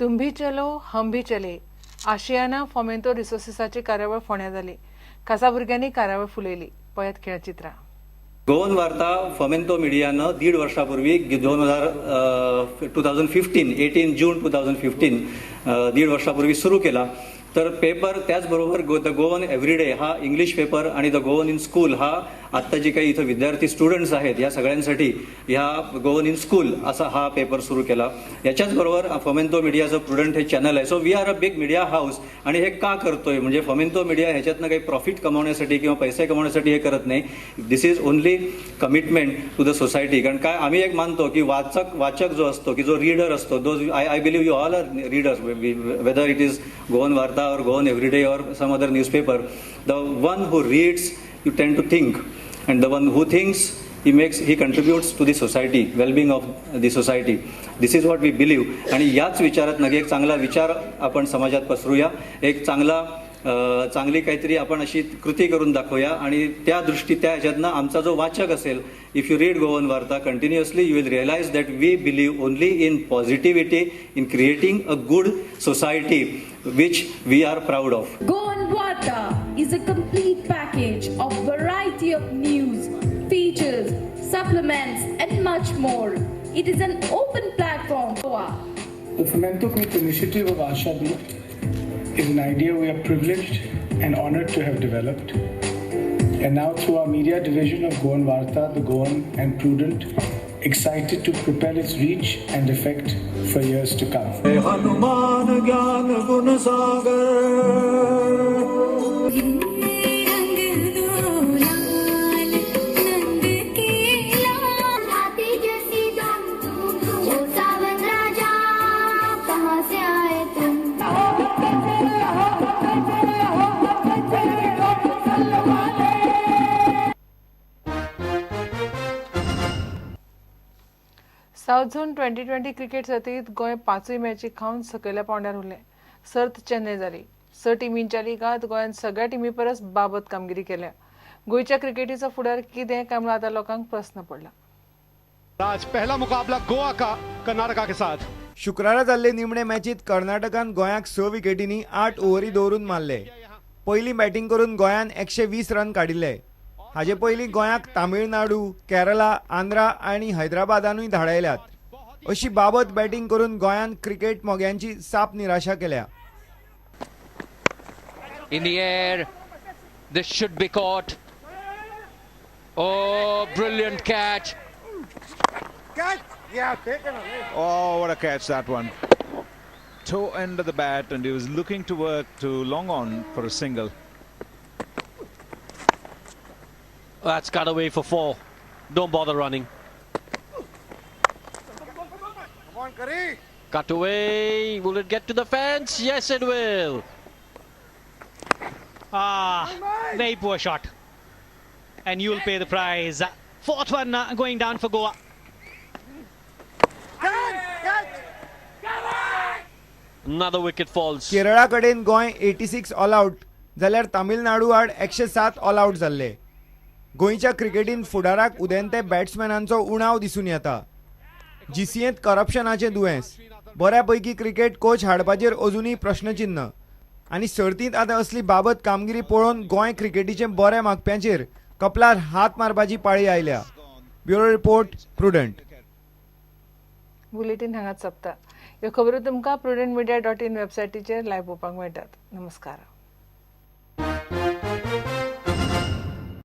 तुम भी चलो हम भी चले आशियाना फोमेंतो रिसोर्सेसाची कार्यावळ फोंड्या जाली. खासा भुरग्यांनी कार्यावळ फुलयली. पळयात खेळचित्रां. गोवन वार्ता फोमेंतो मिडियानं 1.5 वर्षापूर्वी 2015 18 जून 2015 1.5 वर्षापूर्वी सुरू केला. तर पेपर त्याचबरोबर the Goan everyday हा इंग्लिश पेपर आणि the Goan in school हा आत्ता जे काही इथं विद्यार्थी स्टुडंट्स आहेत या सगळ्यांसाठी ह्या गोवन इन स्कूल असा हा पेपर सुरू केला. याच्याचबरोबर फोमेंतो मीडियाचं प्रुडंट हे चॅनल आहे. So we are a big media house. आणि हे का करतोय म्हणजे फोमेंतो मीडिया ह्याच्यातनं काही प्रॉफिट कमावण्यासाठी किंवा पैसे कमावण्यासाठी हे करत नाही. This is only commitment to the society. कारण काय आम्ही एक मानतो की वाचक जो असतो की जो रीडर असतो, those I believe you all are readers, whether it is Goan Varta or Goan Everyday or some other newspaper, the one who reads, you tend to think, and the one who thinks, he contributes to the society, well-being of the society. This is what we believe. आणि याच विचारात नक्की एक चांगला विचार आपण समाजात पसरूया, एक चांगली काहीतरी आपण अशी कृती करून दाखवूया. आणि त्या दृष्टी त्या ह्याच्यातनं आमचा जो वाचक असेल, if you read Goan Varta continuously, you will realize that we believe only in positivity, in creating a good society which we are proud of. Goan Varta is a complete package of variety of news, features, supplements and much more. It is an open platform. The Fomento Group initiative of Asha Beat is an idea we are privileged and honored to have developed. And now through our media division of Goan Varta, the Goan and Prudent, excited to propel its reach and effect for years to come. Hanuman ज्ञान गुण सागर. South zone 20-20 cricket सर्तीत गोंय 5 मॅची खावन सकयल्या पांवड्यार उरलें. सर्त चेन्नय जाली. 6 टिमींच्या लिगांत गोंयान सगळ्या टिमी परस बाबत कामगिरी केल्या. गोंयच्या क्रिकेटीचो फुडार कितें काय म्हणून आतां लोकांक प्रस्न पडला. आज पहला मुकाबला गोवा का कर्नाटका के साथ. शुक्रारा जाल्ले निमणे मॅचीत कर्नाटकान गोंयाक 6 विकेटींनी 8 ओव्हरी दवरून मारले. पयली बॅटींग करून गोंयान 120 रन काडिल्ले. हाजे पयलीं गोंयाक तामिळनाडू, केरला, आंध्रा आनी हैदराबादानूय धाडायल्यात. अशी बाबत बॅटींग करून गोंयान क्रिकेट मोग्यांची साप निराशा केल्या. In the air, this should be caught. Oh, brilliant catch. Catch! Yeah, taken away. Oh, what a catch that one. Toe end of the bat, and he was looking to work to long on for a single. That's got away for 4. Don't bother running. Come on, Curry. Cut away. Will it get to the fence? Yes, it will. Very poor shot. And you'll pay the price. Fourth one going down for Goa. Another wicket falls. Kerala कडेन Goa 86 all out जाल्यार तामिळनाडू आड 107 all out जाल्ले. गोंयच्या क्रिकेटीन फुडाराक उदेंते बॅट्समॅनांचो उणाव दिसून येता. जीसीएंत करप्शनाचें दुयेंस, बऱ्या पैकी क्रिकेट कोच हाडपाचेर अजुनूय प्रश्नचिन्न आनी सर्तींत आतां असली बाबत कामगिरी पळोवन गोंय क्रिकेटीचें बरें मागप्यांचेर कपलार हात मारपाची पाळी आयल्या. Bureau report, Prudent. Bulletin हांगाच सोंपता. ह्यो खबरो तुमकां prudentmedia.in वेबसायटीचेर लायव्ह पळोवपाक मेळटात. नमस्कार.